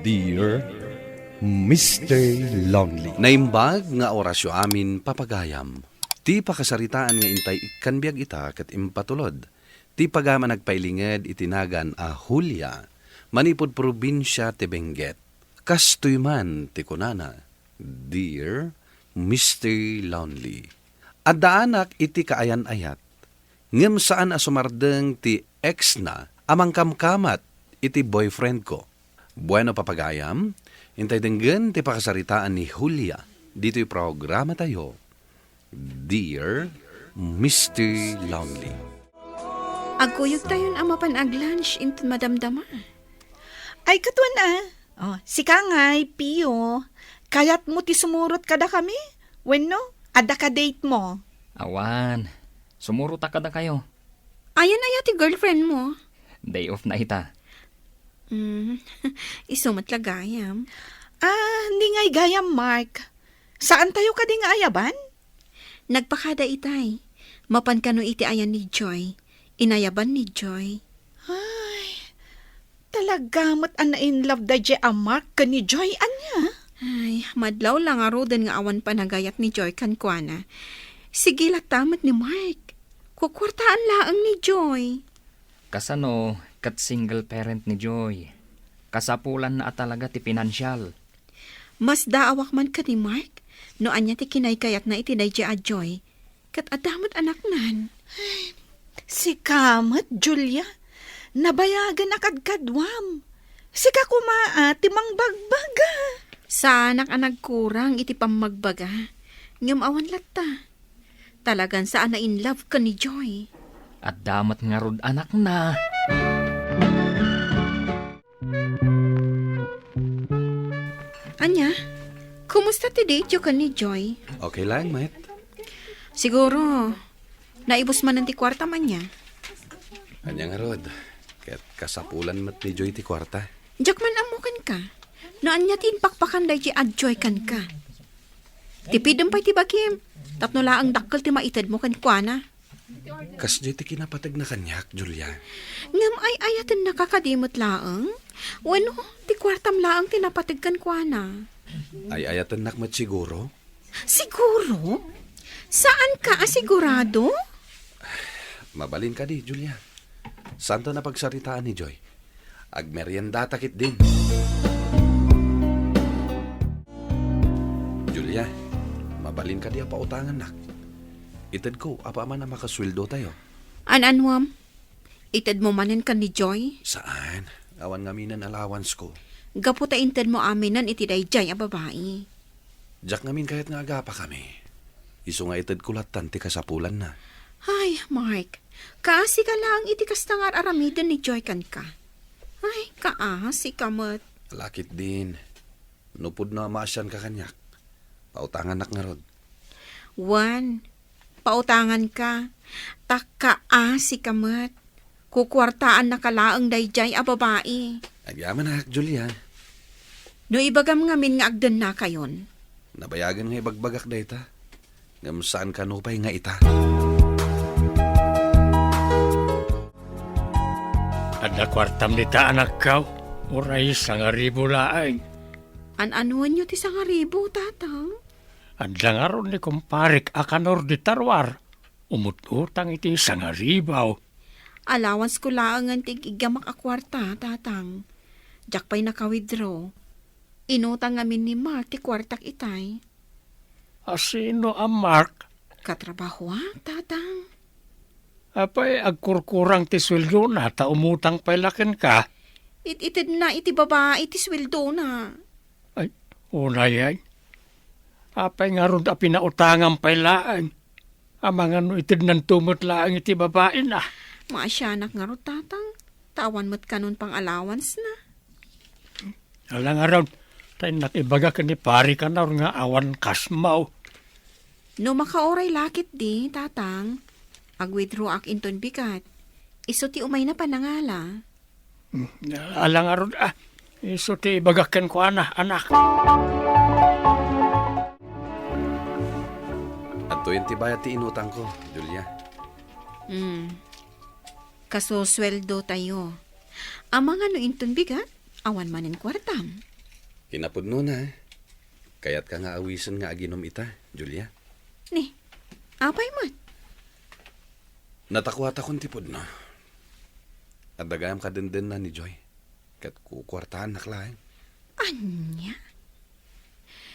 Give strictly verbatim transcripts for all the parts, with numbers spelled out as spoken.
Dear Mister Lonely. Naimbag nga orasyo amin, papagayam. Ti pakasaritaan nga intay ikkan biag ita ket impatulod ti pagayam a nagpailinged iti nagan a Julia, manipud probinsia ti Benguet. Kastoy man ti kunana, Dear Mister Lonely. Addaanak iti kaayan-ayat, ngem saan a sumardeng ti ex-na a mangkamkamat iti boyfriend ko. Bueno, papagayam, intay denggen ti pakasaritaan ni Julia ditoy programatayo, Dear Mister Lonely. Agkuyogtayon a mapan ag-lunch inton madamdama. Ay, katuan a. Oh, sika ngay, Pio. Kayatmo ti sumurot kadakami? Wenno, adda ka date mo? Awan. Sumurotak kadakayo. Ayan aya ti girlfriend mo? Day off na ita. Mm, isu met la gayam. Ah, ni ngay gayam, Mark. Saan tayo kadi nga ayaban? Nagpakada itay. Mapan kano iti ayan ni Joy. Inayaban ni Joy. Ay, talaga met a na-in love daydiay a Mark ken ni Joy, ania? Ay, madlaw la ngaruden nga awan panagayat ni Joy kenkuana. Sige latta met ni Mark. Kukuartaan laeng ni Joy. Kasano ket single parent ni Joy? Kasapulanna a talaga ti pinansial. Masdaawak man ken ni Mark no ania ti kinaykayatna iti daydiay a Joy. Ket adda met anaknan. Ay, sika met, Julia. Nabayagen a kadkaduam. Sika koma a ti mangbagbaga. Saanak a nagkurang iti pammagbaga. Ngem awan latta. Talagan saan a in love ken ni Joy. Adda met ngarud anakna. Ania? Kumusta ti date yo ken ni Joy? Okay lang, met. Siguro, naibus manen ti kuartam ania? Ania ngarud? Ket kasapulan met ni Joy ti kuarta. Diak man ammo kenka. No ania ti impakpakan daydiay a Joy kenka? Tipidem pay ti bagim, tapno laeng dakkel ti maitedmo kenkuana. Kasdiay ti kinapategna kaniak, Julia. Ngem ay-ayatennaka kadi met laeng? Wenno, ti kuartam laeng ti napateg kenkuana? Ay-ayatennak met siguro. Siguro? Saanka a sigurado? Mabalin kadi, Julia. Saantayo a pagsaritaan ni Joy. Agmeriendata ketdin. Julia, mabalin kadi a pautangannak? Itedko apaman a makasueldotayo. An-anuam? Itedmo manen ken ni Joy? Saan. Awan ngaminen allowance ko. Gapu ta intedmo aminen iti daydiay a babai. Diak ngamin kayat nga agapakami. Isu nga itedko lattan ti kasapulanna. Ay, Mark, kaasika laeng iti kasta nga ar-aramiden ni Joy kenka. Ay, kaasika met. Ala ketdin. No pudno a maasianka kaniak, pautangannak ngarud. Wen, pautanganka, ta kaasika met. Kukuartaannaka laeng daydiay a babai. Agyamanak, Julia. No ibagam ngamin nga agdennakayon. Nabayagen nga ibagbagak dayta. Ngem saan kano pay nga ita. Adda kuartam dita, anakko? Uray sangaribu laeng. An-anuenyo ti sangaribu, Tatang? Adda ngarud ni kumparek a kanor dita ruar. Umut-utang iti sangaribu. Allowance ko laengen ti ig-iggamak a kuarta, Tatang. Diak pay naka-withdraw. Inutang ngamin ni Mark ti kuartak itay. A sino a Mark? Katrabahoak, Tatang. Apay agkurkurang ti sueldona ta umutang pay la kenka? It-itedna iti babai ti sueldona. Ay, unay ay. Apay ngarud a pinautangam pay laeng? Amangan no itednanto met laeng iti babaina. Maasianak ngarud, Tatang. Ta awan met kanon pang-allowance na. Ala ngarud, ta innak ibaga ken ni Pari Kanor nga awan kasmaw. No makauray la ketdi, Tatang, ag-withdraw-ak inton bigat. Isu ti umayna panangala. Hmm, ala ngarud, ah. Isu ti ibagak kenkuana, anak. Adtoyen ti bayad ti inutangko, Julia. Hmm. Kasusueldotayo. Amangan no inton bigat? Awan manen kuartam. Kinapudnona, kayatka nga awisen nga aginom ita, Julia? Ni, apay met? Natakuatakon ti pudno. Adda gayam kadendenna ni Joy. Ket kukuartaannak laeng. Ania?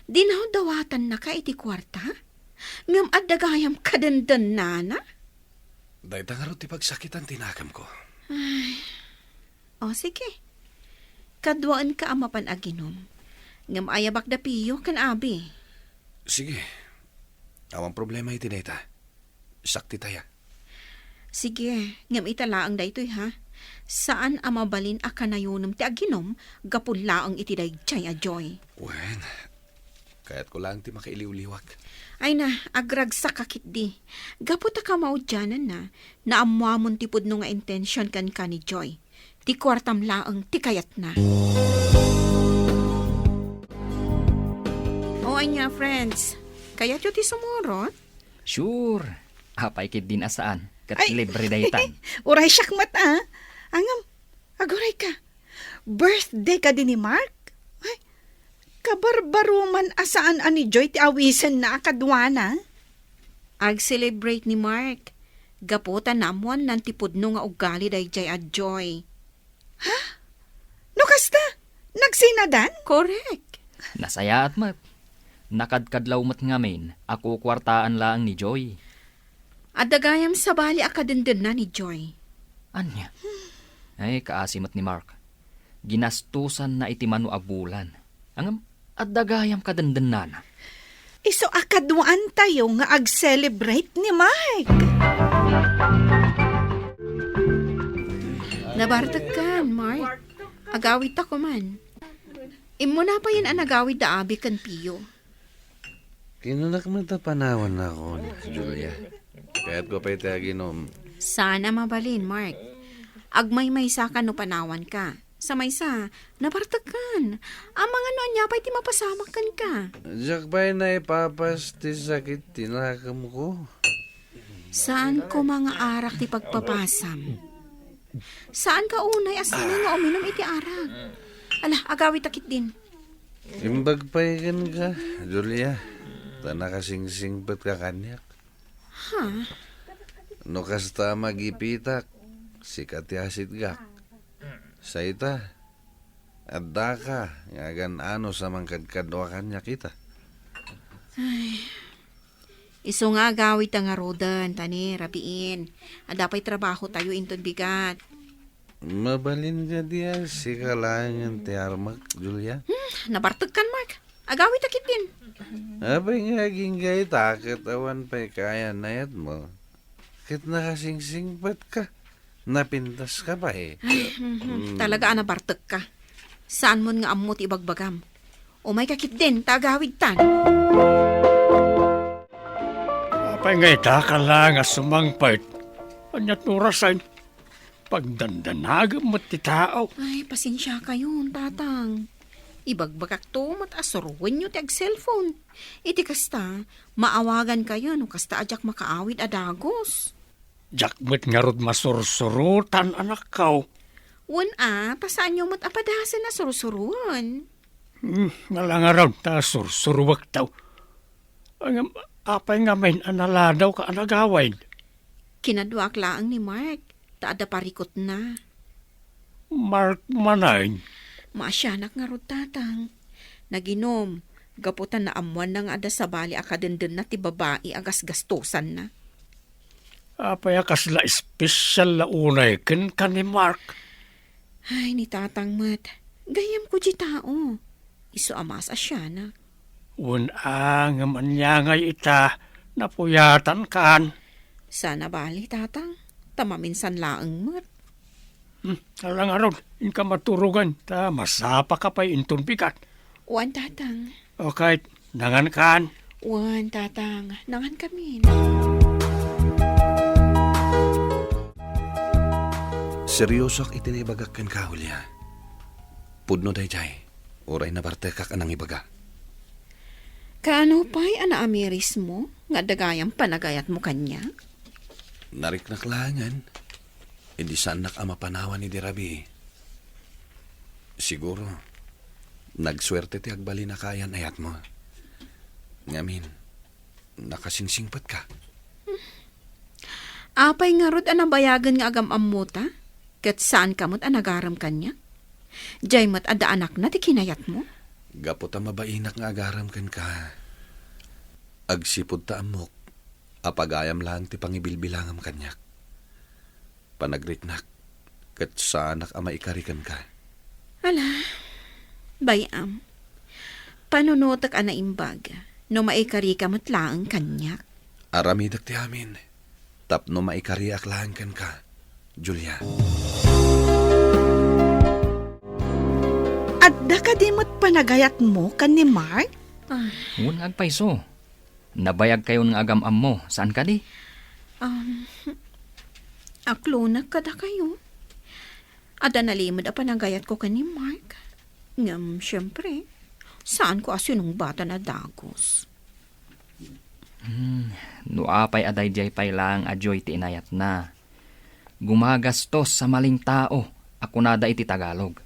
Dinaw dawatannaka iti kuarta? Ngem adda gayam kadendennana? Dayta ngarud ti pagsakitan ti nakemko. Ay. O, sige. Kaduaenka a mapan aginom. Ngem ayabak da Pio ken Abi. Sige. Awan problema iti dayta. Saktitaya. Sige, ngem ita laeng daytoy, ha? Saan a mabalin a kanayonem ti aginom gapu laeng iti daydiay a Joy. Wen, kayatko laeng ti makailiwliwak. Ay na, agragsakka ketdi. Gapu ta kamaudiananna, naammuamon ti pudno nga intension kenka ni Joy. Ti kuartam laeng ti kayatna. O ania, friends? Kayatyo ti sumurot? Sure. Apay ketdin a saan? Ket Ay, libre daytan. Uray siak met, a. Ngem, aguray ka. Birthday kadi ni Mark? Ay, kabarbaruman a saan a ni Joy ti awisenna a kaduana? Ag-celebrate ni Mark. Gapu ta naammoannan ti pudno nga ugali daydiay a Joy. Ha? No kasta, nagsinadan? Korek. Nasayaat met. Nakadkadlaw met ngamin a kukuartaan laeng ni Joy. Adda gayam sabali a kadendenna ni Joy. Ania? Ay, kaasi met ni Mark. Ginastosanna iti mano a bulan. Ngem, adda gayam kadendennana. Isu a kaduaantayo nga ag-celebrate ni Mark. Nabartekkan, Mark. Agawidta koman. Immuna payen a nagawid da Abi ken Pio. Kinunak met a panawannakon, Julia. Kayatko pay ti aginom. Saan a mabalin, Mark. Agmaymaysakan no panawanka. Sa maysa, nabartekkan. Amangan no ania pay ti mapasamak kenka. Diak pay naipapas ti sakit ti nakemko. Saan koma nga arak ti pagpapasam? Saanka unay a sino nga uminom iti arak? Ala, agawidta ketdin. Imbag pay kenka, Julia, ta nakasingsingpetka kaniak. Ha? No kasta a magipitak, sika ti asitgak. Sa ita, addaka nga agan-anos a mangkadkadua kaniak ita. Ay. Isu nga agawidta ngaruden, ta ni, rabiin. Adda pay trabahotayo inton bigat. Mabalin kadi a sika laengen ti armak, Julia? Hmm, nabartekkan, Mark. Agawidta ketdin. Apay nga agingga ita ket awan pay kaya nayatmo? Ket nakasingsingpetka. Napintaska pay. Ay, mhm. Mm. Talaga a nabartekka. Saanmon nga ammo ti ibagbagam. Umayka ketdin, ta agawidtan. Apay nga ita ka laeng a sumangpet? Ania ti orasen? Pagdandanagem met ti tao. Ay, pasensiakayon, Tatang. Ibagbagakto met a suroenyo ti ag-cellphone. Iti kasta, maawagankayo no kasta a diak makaawid a dagus. Diak met ngarud masursurotan, anakko. Wen a, ta saanyo met a padasen a sursuroen. Hmm, ala ngarud ta sursuroekto. Ngem, apay ngamin a naladawka a nagawid? Kinaduak laeng ni Mark, ta adda parikutna. Mark manen? Maasianak ngarud, Tatang. Naginom, gapu ta naammoanna nga adda sabali a kadendenna ti babai a gasgastosanna. Apay a kasla espesial la unay kenka ni Mark? Ay, ni Tatang met. Gayyemko ti tao. Isu a maasianak. Wen a, ngem ania ngay ita, napuyatankan. Saan a bale, Tatang. Ta maminsan laeng met. Hmm, ala ngarud, inka maturogen, ta masapaka pay inton bigat. Wen, Tatang. O ket, nangankan. Wen, Tatang, nangankamin. Seriosoak iti naibagak kenka, Julia. Pudno daydiay, uray nabartekak a nangibaga. Kaano pay a naamirismo nga adda gayam panagayatmo kaniak? Nariknak laengen, idi saannak a mapanawan idi rabii. Siguro, nagsuerte ti agbalin a kaayan-ayatmo. Ngamin, nakasingsingpetka. Apay ngarud a nabayagen nga agam-ammota, ket saanka met a nagarem kaniak? Diay met adda anakna ti kinayatmo? Gapu ta mabainak nga agarem kenka, agsipud ta ammok a pagayam laeng ti pangibilbilangam kaniak. Panagriknak, ket saanak a maikari kenka. Ala, bay-am. Panunotek a naimbag no maikarika met laeng kaniak. Aramidek ti amin tapno maikariak laeng kenka, Julia. Adda kadi met panagayatmo ken ni Mark? Ah. Wen, agpayso. Nabayagkayon nga agam-ammo, saan kadi? Um, aklonak kadakayo. Adda nalimed a panagayatko ken ni Mark. Ngem, siempre, saanko a sinungbatan a dagus. Hmm, no apay a daydiay pay laeng a Joy ti inayatna. Gumagastos a malintao a kunada iti Tagalog.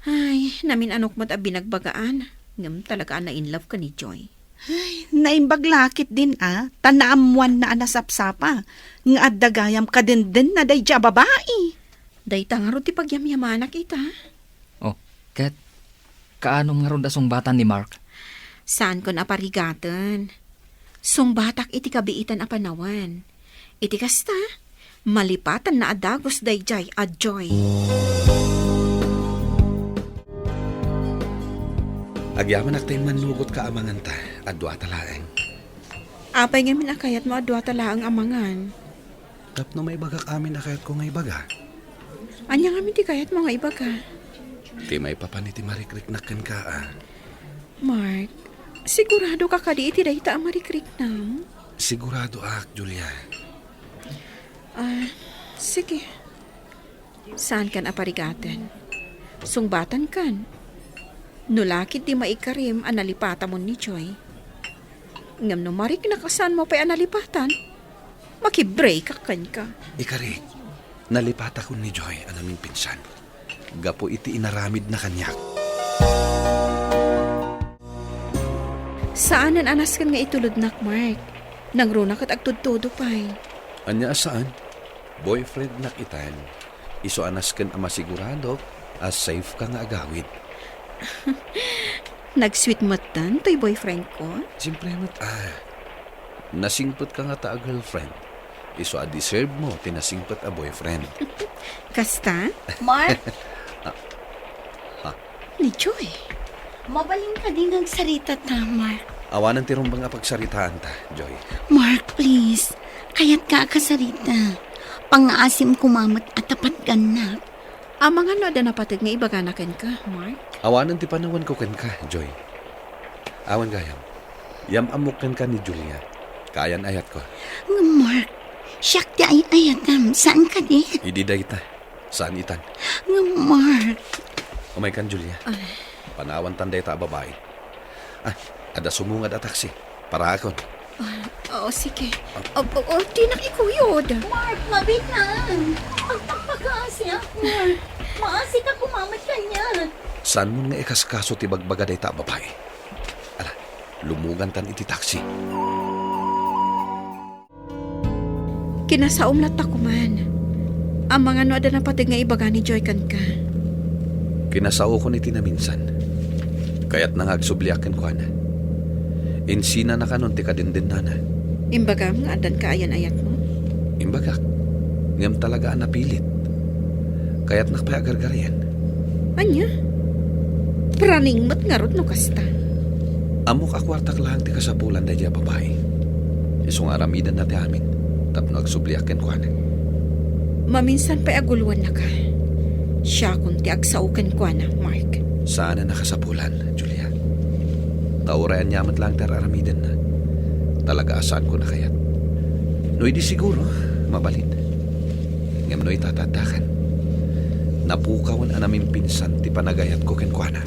Ay, namin-anok met a binagbagaan. Ngem talaga a na-in love ka ni Joy. Ay, naimbag la ketdin a, ta naammoanna a nasapsapa nga adda gayam kadindenna daydiay a babai. Dayta ngarud ti pagyamyamanak ita. Oh, ket kaano ngarud a sungbatan ni Mark? Saankon a parigaten. Sungbatak iti kabiitan a panawen. Iti kasta, malipatanna a dagus daydiay a Joy. Agyamanak ta immannugotka a manganta a duata laeng. Apay ngamin a kayatmo a duata laeng a mangan? Tapno maibagak amin a kayatko nga ibaga. Ania ngamin ti kayatmo nga ibaga? Ti maipapan iti marikriknak kenka a. Mark, siguradoka kadi iti dayta a marikriknam? Siguradoak, Julia. Ah, sige. Saankan a parigaten. Sungbatankan. No lakid ti maikarim a nalipatamon ni Joy. Ngem no mariknak a saanmo pay a nalipatan, makibreakak kenka. Ikarik, nalipatakon ni Joy a namingpinsan gapu iti inaramidna kaniak. Saanen a nasken nga itulodnak, Mark. Nangruna ket agtudtudo pay. Ania a saan? Boyfriendnak itan. Isu a nasken a masiguradok a safe ka nga agawid. Nag-sweet metten toy boyfriend ko? Siyempre met, ah. Nasingpet ka ngata a girlfriend. Isu a deserve mo ti nasingpet a boyfriend. Kasta? Mark? Ah, ha? Ni Joy. Mabalin kadi nga agsaritata, Mark? Awanen ti rumbeng a pagsaritaanta, Joy. Mark, please. Kayatka a kasarita. Pangngaasim koma met a tapatgannak. Amangan no adda napateg nga ibagana kenka, Mark? Awanen ti panawanko kenka, Joy. Awan gayam. Yam-ammok kenka ni Julia. Kaayan-ayatko. Ngem, Mark, siak ti ay-ayatem, saan kadi? Idi dayta, saan itan. Ngem, Mark. Umaykan, Julia. Ay. Panawantan dayta a babai. Ah, adda sumungad a taxi. Paraakon. Ah, oo, sige. Ah, oh, oh, dinak ikuyod. Mark, mabiit laeng. Agpakpakaasiak, Mark. Maasika koma met kaniak. Saanmon nga ikaskaso ti bagbaga dayta a babai? Ala, lumugantan iti taxi. Kinasaom latta koman. Amangan no adda napateg nga ibaga ni Joy kenka. Kinasaokon iti naminsan. Kayatna nga agsubliak kenkuana. Insinana kanon ti kadindennana. Imbagam nga addan kaayan-ayatmo? Imbagak. Ngem talaga a napilit. Kayatnak pay a gargarian. Ania? Praning met ngarud no kasta. Ammok a kuartak laeng ti kasapulan daydiay a babai. Isu nga aramidenna ti amin tapno agsubliak kenkuana. Maminsan pay a guloennaka. Siakon ti agsao kenkuana, Mark. Saanen a kasapulan, Julia. Ta uray ania met laeng ti ar-aramidenna, talaga a saanko a kayat. No idi siguro, mabalin. Ngem no ita, addakan. Napukawen a namimpinsan ti panagayatko kenkuana.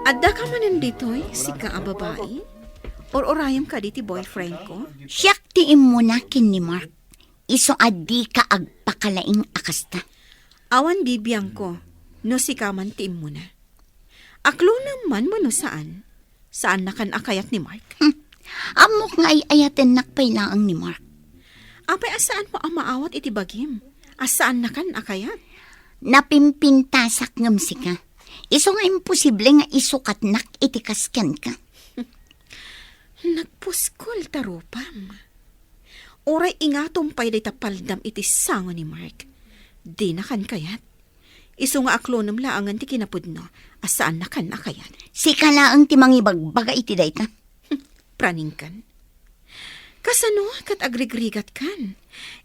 Addaka manen ditoy, sika a babai? Or-urayem kadi ti boyfriend ko? Siak ti immuna ken ni Mark. Isu a dika agpakalaing a kasta. Awan bibiangko, no sika man ti immuna. Aklonem man wenno saan, saannakan a kayat ni Mark. Hmm. Ammok nga ay-ayatennak pay laeng ni Mark. Apay a saanmo a maawat iti bagim a saannakan a kayat? Napimpintasak ngem sika. Isu nga imposible nga isukatnak iti kas kenka. Nagpuskol ta rupam. Uray ingatom pay dayta paldam iti sango ni Mark. Dinakan kayat. Isu nga aklonem laengen ti kinapudno a saannakan a kayat. Sika laeng ti mangibagbaga iti dayta. Praningkan. Kasano ket agrigrigatkan?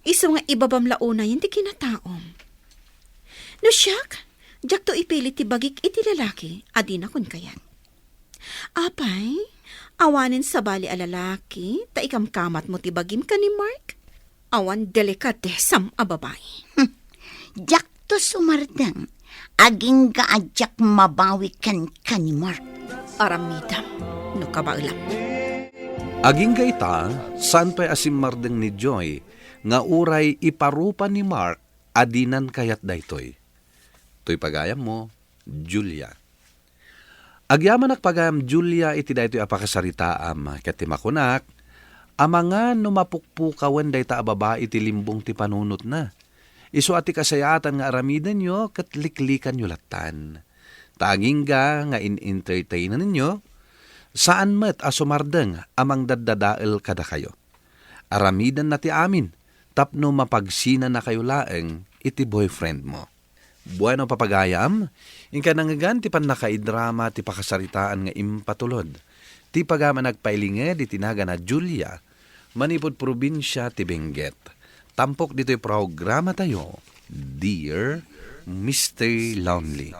Isu nga ibabam la unayen ti kinataom. No siak, diakto ipilit ti bagik iti lalaki a dinakon kayat. Apay, awanen sabali a lalaki, ta ikamkamatmo ti bagim ken ni Mark? Awan delikatesam a babai. Hmm. Diakto sumardeng, agingga a diak mabawi kenka ni Mark. Aramidem, no kabaelam. Agingga ita, saan pay a simmardeng ni Joy nga uray iparupa ni Mark a dinan kayat daytoy. Toy pagayammo, Julia. Agyamanak pagayam Julia iti daytoy a pakasaritaam, ket ti makunak, amangan no mapukpukawen dayta a babai iti limbong ti panunotna. Isu a ti kasayaatan nga aramidenyo ket liklikanyo lattan. Ta agingga nga in-entertainenyo, saan met a sumardeng a mangdaddadael kadakayo. Aramidenna ti amin tapno mapagsinanakayo laeng iti boyfriendmo. Bueno, papagayam, inka nangngegan ti pannakaidrama ti pakasaritaan nga impatulod. Ti pagayam a nagpailinged iti nagan a Julia, manipud probinsia ti Benguet. Tampok ditoy programatayo, Dear Mister Lonely.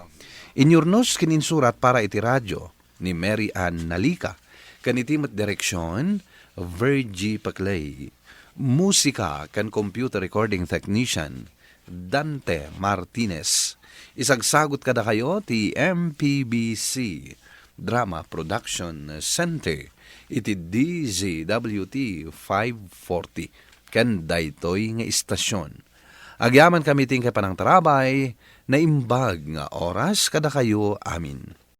Inyurnos ken insurat para iti radio ni Mary Ann Nalica, ken iti met direksyon, Virgie Paclay. Musika ken computer recording technician, Dante Martinez. Isagsagut kadakayo ti M P B C Drama Production Center iti D Z W T five forty ken daytoy nga istasyon. Agyaman kami ti inkay panangtarabay, naimbag nga oras kadakayo amin.